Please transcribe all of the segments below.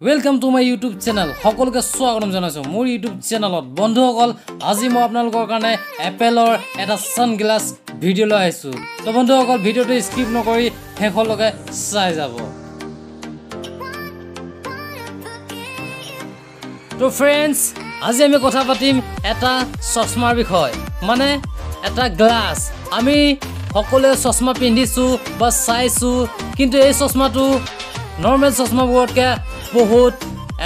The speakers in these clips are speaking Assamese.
Welcome to my YouTube channel. সকলোকে স্বাগতম জনাইছোঁ মোৰ ইউটিউব চেনেলত। বন্ধুসকল, আজি মই আপোনালোকৰ কাৰণে এপেলৰ এটা ছানগ্লাছ ভিডিঅ' লৈ আহিছোঁ। তো বন্ধুসকল, ভিডিঅ'টো স্কিপ নকৰি শেষলৈকে চাই যাব। তো ফ্ৰেণ্ডছ, আজি আমি কথা পাতিম এটা চশমাৰ বিষয়, মানে এটা গ্লাছ। আমি সকলোৱে চশমা পিন্ধিছোঁ বা চাইছোঁ, কিন্তু এই চশমাটো নৰ্মেল চশমাবোৰতকৈ বহুত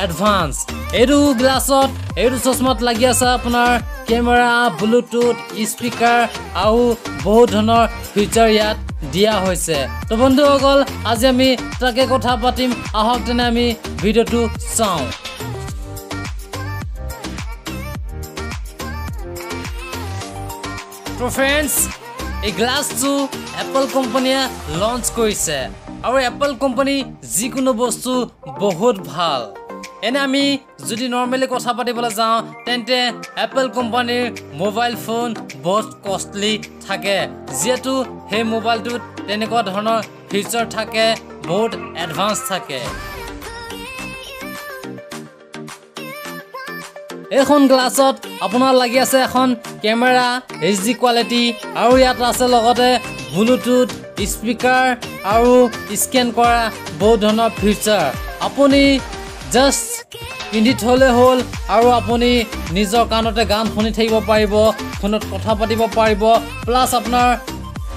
এডভান্স। এইটো গ্লাছত, এইটো চশমাত লাগি আছে আপোনাৰ কেমেৰা, ব্লুটুথ, স্পীকাৰ আৰু বহুত ধৰণৰ ফিচাৰ ইয়াত দিয়া হৈছে। তো বন্ধুসকল, আজি আমি তাকে কথা পাতিম। আহক তেনে আমি ভিডিঅ'টো চাওঁ। তো ফ্ৰেণ্ডছ, এই গ্লাছটো এপল কোম্পানীয়ে লঞ্চ কৰিছে আৰু এপল কোম্পানী যিকোনো বস্তু বহুত ভাল। এনে আমি যদি নৰ্মেলি কথা পাতিবলৈ যাওঁ, তেন্তে এপল কোম্পানীৰ মোবাইল ফোন বহুত কষ্টলি থাকে, যিহেতু সেই মোবাইলটোত তেনেকুৱা ধৰণৰ ফিচাৰ থাকে, বহুত এডভান্স থাকে। এইখন গ্লাছত আপোনাৰ লাগি আছে এখন কেমেৰা, এইচ ডি কোৱালিটি, আৰু ইয়াত আছে লগতে ব্লুটুথ, স্পীকাৰ আৰু স্কেন কৰা বহুত ধৰণৰ ফিচাৰ। আপুনি জাষ্ট পিন্ধি থ'লে হ'ল আৰু আপুনি নিজৰ কাণতে গান শুনি থাকিব পাৰিব, ফোনত কথা পাতিব পাৰিব, প্লাছ আপোনাৰ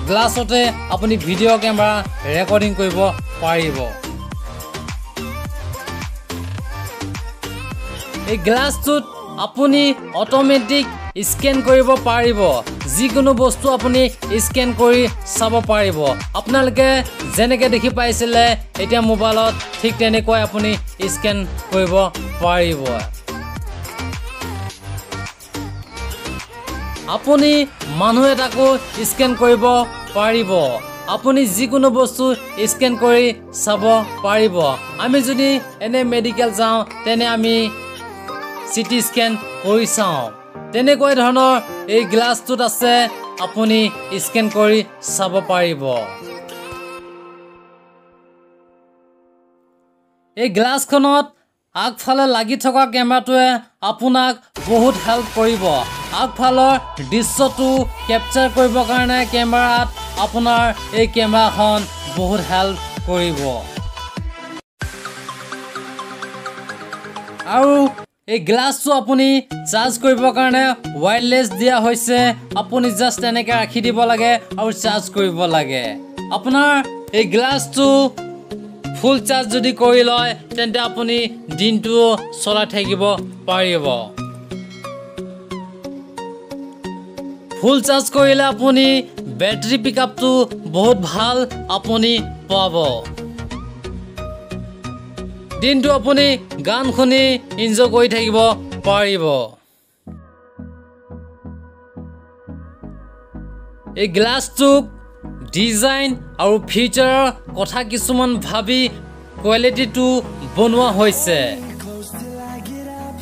গ্লাছতে আপুনি ভিডিঅ' কেমেৰা ৰেকৰ্ডিং কৰিব পাৰিব। এই গ্লাছটোত আপুনি অট'মেটিক স্কেন কৰিব পাৰিব, যিকোনো বস্তু আপুনি স্কেন কৰি চাব পাৰিব। আপোনালোকে যেনেকৈ দেখি পাইছিলে এতিয়া মোবাইলত, ঠিক তেনেকুৱাই আপুনি স্কেন কৰিব পাৰিব। আপুনি মানুহ এটাকো স্কেন কৰিব পাৰিব, আপুনি যিকোনো বস্তু স্কেন কৰি চাব পাৰিব। আমি যদি এনে মেডিকেল যাওঁ, তেনে আমি চিটি স্কেন কৰি চাওঁ, তেনেকুৱা ধৰণৰ এই গ্লাছটোত আছে, আপুনি স্কেন কৰি চাব পাৰিব। এই গ্লাছখনত আগফালে লাগি থকা কেমেৰাটোৱে আপোনাক বহুত হেল্প কৰিব। আগফালৰ দৃশ্যটো কেপচাৰ কৰিবৰ কাৰণে কেমেৰাত আপোনাৰ এই কেমেৰাখন বহুত হেল্প কৰিব। আৰু এই গ্লাছটো আপুনি চাৰ্জ কৰিবৰ কাৰণে ৱায়াৰলেছ দিয়া হৈছে, আপুনি জাষ্ট এনেকৈ ৰাখি দিব লাগে আৰু চাৰ্জ কৰিব লাগে। আপোনাৰ এই গ্লাছটো ফুল চাৰ্জ যদি কৰি লয়, তেন্তে আপুনি দিনটো চলাই থাকিব পাৰিব। ফুল চাৰ্জ কৰিলে আপুনি বেটাৰী পিকআপটো বহুত ভাল আপুনি পাব। দিনটো আপুনি গান শুনি এনজয় কৰি থাকিব পাৰিব। এই গ্লাছটোক ডিজাইন আৰু ফিচাৰৰ কথা কিছুমান ভাবি কোৱালিটিটো বনোৱা হৈছে। Close till I get up.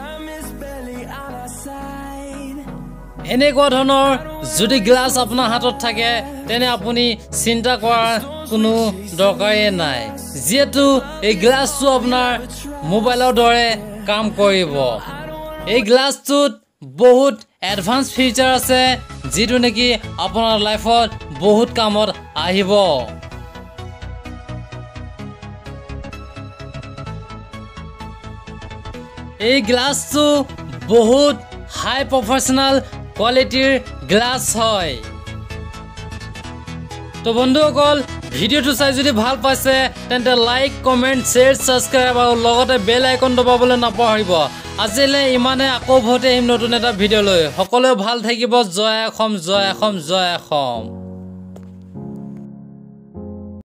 Time is barely on our side. এনেকুৱা ধৰণৰ যদি গ্লাছ আপোনাৰ হাতত থাকে, তেনে আপুনি চিন্তা কৰাৰ কোনো দৰকাৰেই নাই, যিহেতু এই গ্লাছটো আপোনাৰ মোবাইলৰ দৰে কাম কৰিব। এই গ্লাছটোত বহুত এডভান্স ফিচাৰ আছে, যিটো নেকি আপোনাৰ লাইফত বহুত কামত আহিব। এই গ্লাছটো বহুত হাই প্ৰফেচনেল কোৱালিটিৰ গ্লাছ হয়। তো বন্ধুসকল, ভিডিঅ'টো চাই যদি ভাল পাইছে, তেন্তে লাইক, কমেণ্ট, শ্বেয়াৰ, ছাবস্ক্ৰাইব আৰু লগতে বেল আইকন দবাবলৈ নাপাহৰিব। আজিলৈ ইমানে, আকৌ উভতি আহিম নতুন এটা ভিডিঅ' লৈ। সকলোৱে ভাল থাকিব। জয় অসম, জয় অসম, জয় অসম।